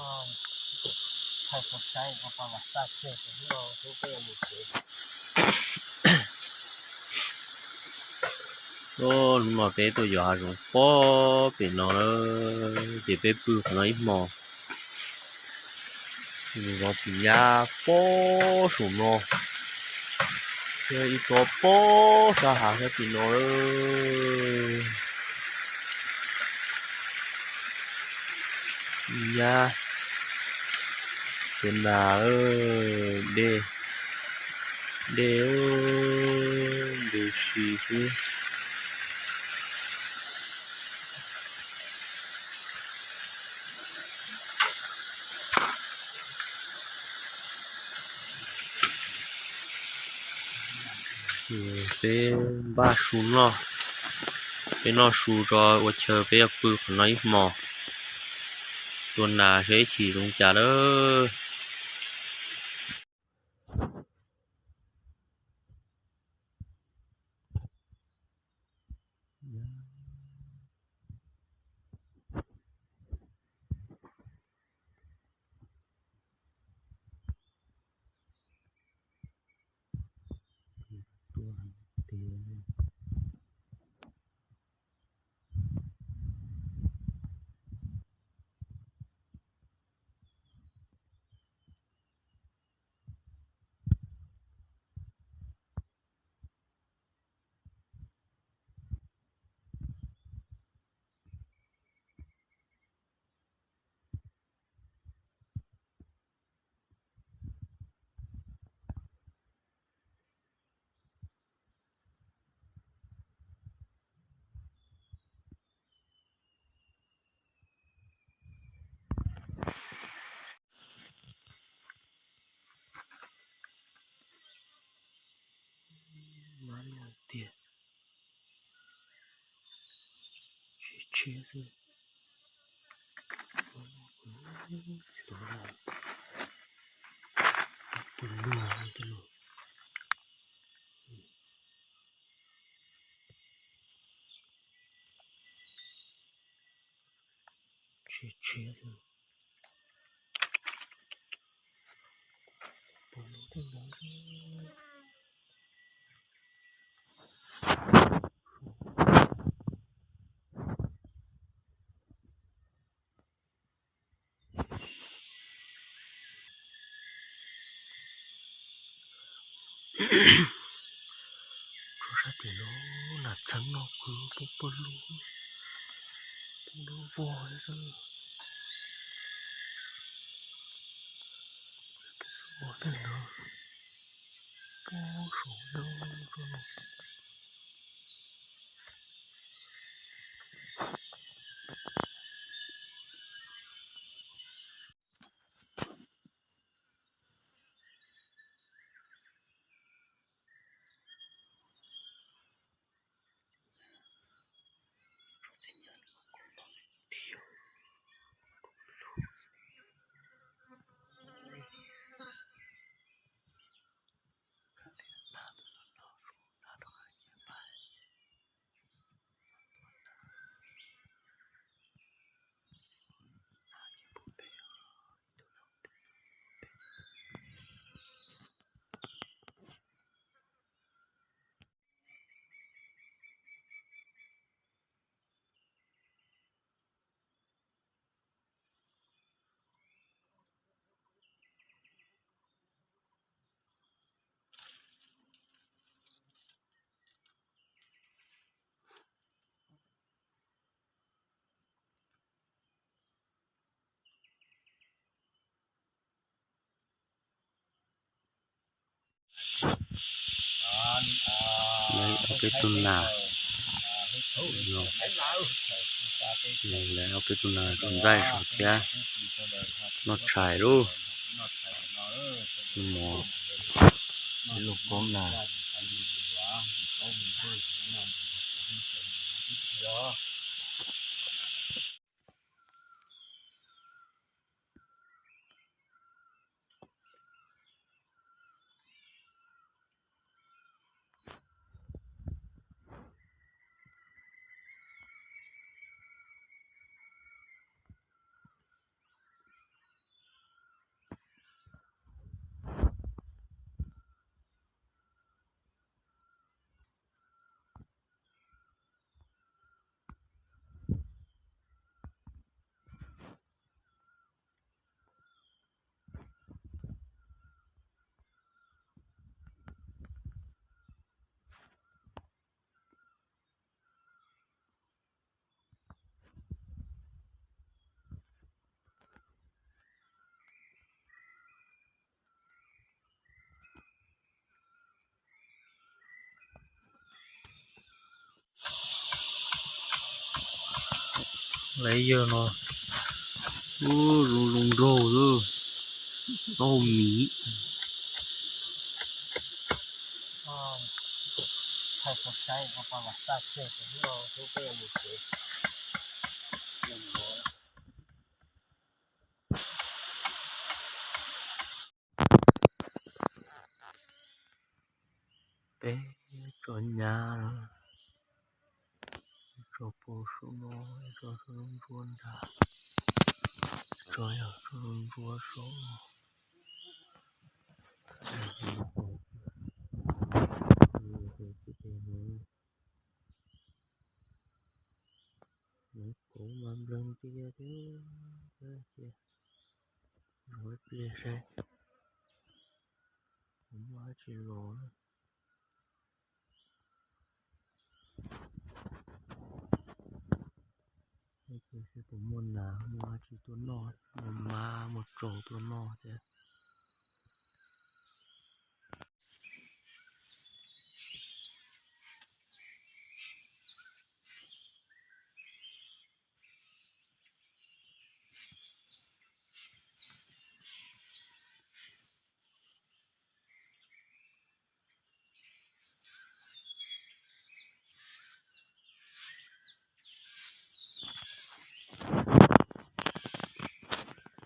Thaij tau saib ko pa vas taj txog tus no xwb peb yuav mus tsev. Ub, hnub no peb tuaj yos hav zoov pob pem no lawm, ces peb pw qhov no ib hmos. Zov txiv nyab pob saum no, thiab ib tsob pob sab hav sab tim no lawm. Nyab, tus nas, dej, dej ntws si xwb. Peb npaj su noj, peb noj su tso ua chaw peb yuav pw qhov no ib hmos, tua nas saib ib chim zoo cas lawm. Tiag, tshiab xwb. Tshiab tshiab xwb. Tsuas sab tim no nas txheeb no kwv pub pawg lug, pub lub vog xwb. Vog xwb no, pub saum no. Lawv ob peb tug nas, lawv ob peb tug nas tso ntxaij saum thiab, noj tshais lauj. Mov, lub koob nas. Lawv yawg no, ub, zoo zoo nraug xwb, taub hau miv. Peb tso nyab, tso pau saum no, tso saum lub ntsuab nrad, tso yog tso lub ntsuab saum no. Lawv kauv mas npleeg tiag tiag, cia zoo ib pliag saib puas muaj dab tsi los. Ib pliag saib puas muaj nas muaj dab tsi tuaj noj, muaj mab muaj tsau tuaj noj thiab.